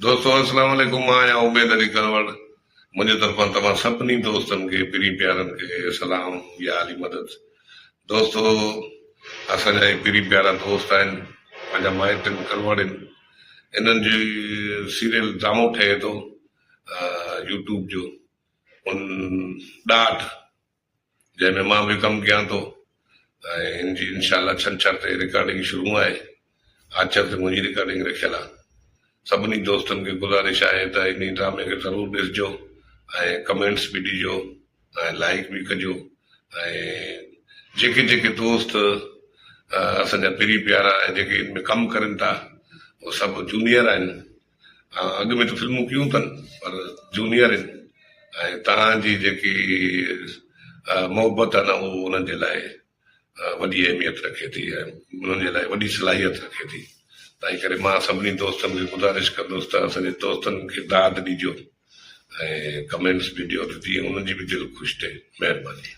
دوستو السلام عليڪم مان آهيان اميد علي ڪلوڙ منهنجي طرفان توهان سڀني دوستن کي پرين پيارن کي سلام يا علي مدد دوستو اسان جا هي پرين پيارا دوست آهن پنهنجا مائٽ آهن ڪلوڙ آهن انهن جي سيريل ڊرامو ٺهي ٿو يوٽيوب جو ان ڏاڍ جنهن ۾ مان به ڪم ڪيان ٿو ۽ ان جي انشاء الله ڇنڇر تي رڪارڊنگ شروع آهي آچر تي منهنجي رڪارڊنگ رکيل آهي سڀني دوستن کي گذارش آهي ته انهي ڊرامي کي ضرور ڏسجو ۽ ڪمينٽس به ڏجو ۽ لائيڪ به ڪجو ۽ جيڪي جيڪي دوست اسان جا پرين پيارا ۽ جيڪي ان ۾ ڪم ڪرن ٿا اهي سڀ جونيئر آهن اڳ ۾ ته فلمون ڪيون اٿن پر جونيئر آهن ۽ توهان جي جيڪي محبت آهي نه اهو انهن جي لاء وڏي اهميت رکي ٿي ۽ انهن جي لاء وڏي صلاحيت رکي ٿي تنهن ڪري مان سڀني دوستن کي گذارش ڪندس ته اسان جي دوستن کي داد ڏجو ۽ ڪمينٽس به ڏيو ته جيئن انهن جي به دل خوش ٿئي مهرباني.